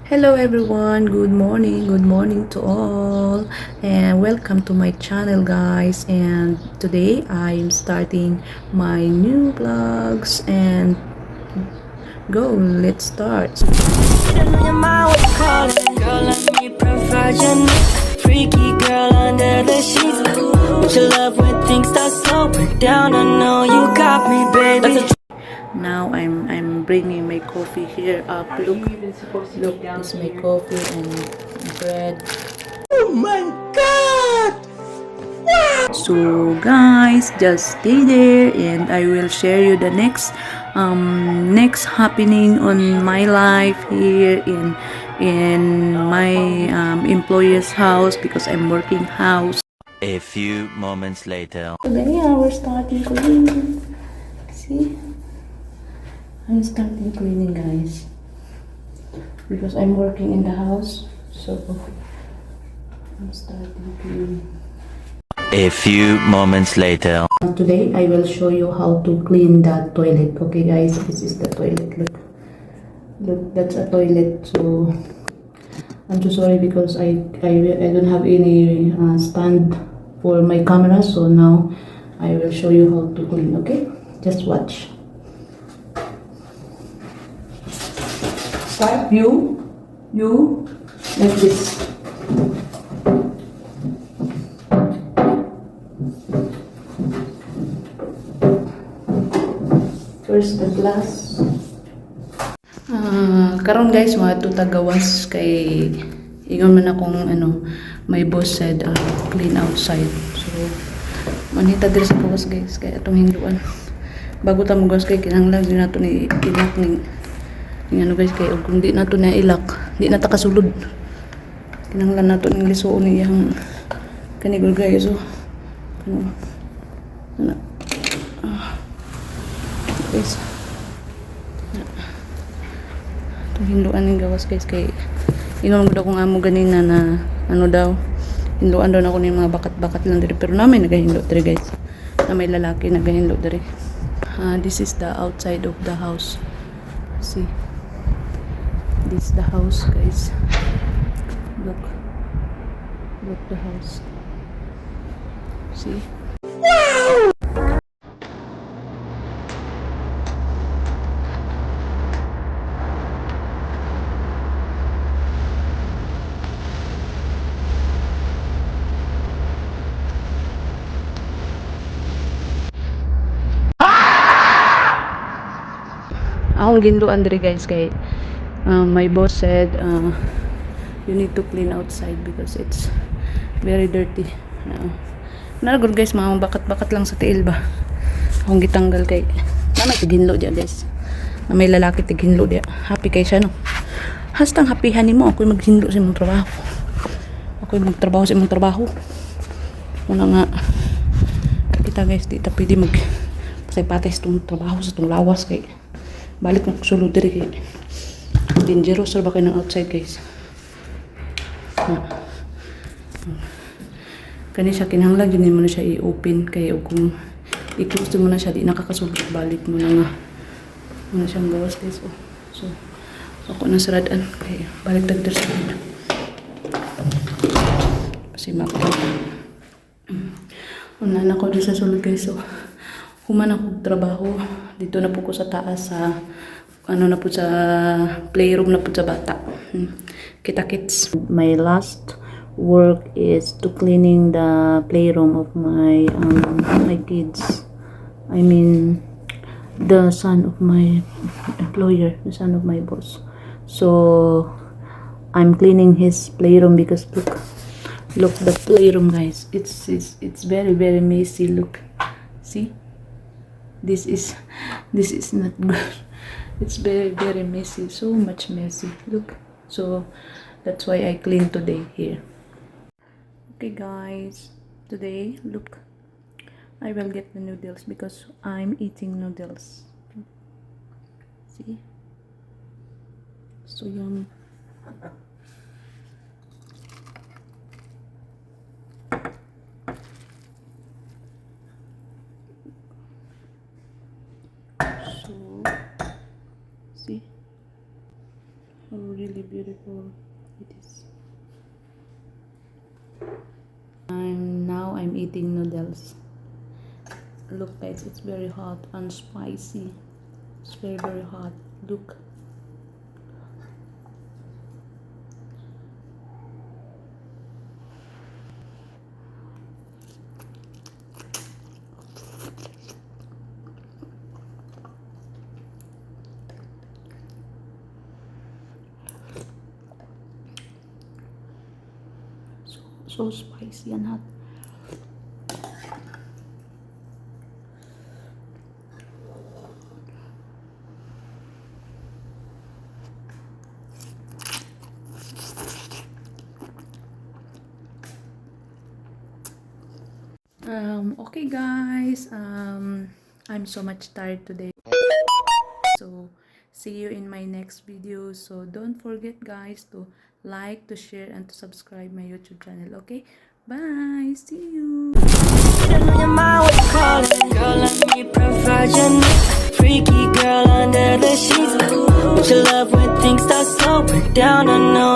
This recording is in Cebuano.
Hello everyone, good morning to all, and welcome to my channel, guys. And today I'm starting my new vlogs and go, let's start. Your mind was calling. Girl, let me provide you freaky girl under the sheets. But you love when things start slowing down. I know you got me, baby. That's a Now I'm bringing my coffee here up. Look, look, this is my coffee and bread. Oh my God! So guys, just stay there and I will share you the next happening on my life here in my employer's house because I'm working house. A few moments later. Today we're starting cleaning. See? I'm starting cleaning, guys. Because I'm working in the house. So I'm starting cleaning. A few moments later. Today I will show you how to clean the toilet. Okay guys, this is the toilet. Look, look, that's a toilet. So I'm so sorry because I don't have any stand for my camera. So now I will show you how to clean. Okay, just watch. Start you like this. First the glass. Ah, karon guys, mga gawas kay ingon man akong ano, my boss said clean outside. So manita diri sa gawas, guys, kay atong hinduan. Bago ta mogawas kay kinahanglan gyud nato ni i-lock ning ano, guys, kay ug kung di nato na i-lock, di na ta kasulod. Kinahanglan nato ning lisuon iyang kani gud, guys. So ano ano guys. Itong hinduan ng gawas, guys, kay ingon gud akong amo ganina na ano daw, hinduan daw nako ning mga bakat-bakat lang diri, pero naa may nagahinlo diri, guys, na may lalaki nagahinlo diri. Ah, this is the outside of the house. See, this is the house, guys. Look, look the house. See? Akong ginluan diri, guys, kay my boss said you need to clean outside because it's very dirty. Na good, guys, mga bakat-bakat lang sa tiil ba. Akong gitanggal kay na may tiginlo diya, guys. Na may lalaki tiginlo diya. Happy kay siya, no. Hastang happyhan nimo, ako'y maghinlo sa imong trabaho. Ako'y magtrabaho sa imong trabaho. Una nga kita, guys, di ta pwede mag patay-patay sa tong trabaho sa tong lawas kay balik mo sulod diri kay dangerous ra ba kay ng outside, guys. Na. Kani siya, kinahanglan gyud nimo na siya i-open kay ug kung i-close mo na siya, di nakakasulod balik mo na nga mo na siyang gawas, guys, oh. So ako na saradan kay balik tag diri sa sulod kasi makita. Una na ko diri sa sulod, guys. So human ako trabaho dito na po ko sa taas, sa ano na po, sa playroom na po sa bata. Kita kits. My last work is to cleaning the playroom of my kids. I mean, the son of my employer, the son of my boss. So I'm cleaning his playroom because look, look the playroom, guys. It's very, very messy. Look, see, this is not good. It's very, very messy, so much messy. Look. So that's why I clean today here. Okay guys, today, look, I will get the noodles because I'm eating noodles. See, so yummy. So see, already. Really beautiful it is. I'm now I'm eating noodles. Look, guys, it's very hot and spicy. It's very, very hot. Look. So, so spicy and hot. Okay guys, I'm so much tired today. So, see you in my next video. So, don't forget, guys, to like, to share, and to subscribe my YouTube channel. Okay? Bye! See you! I know your mind was calling. Girl, let me provide you freaky girl under the sheets. But you love when things start slowing down. I know.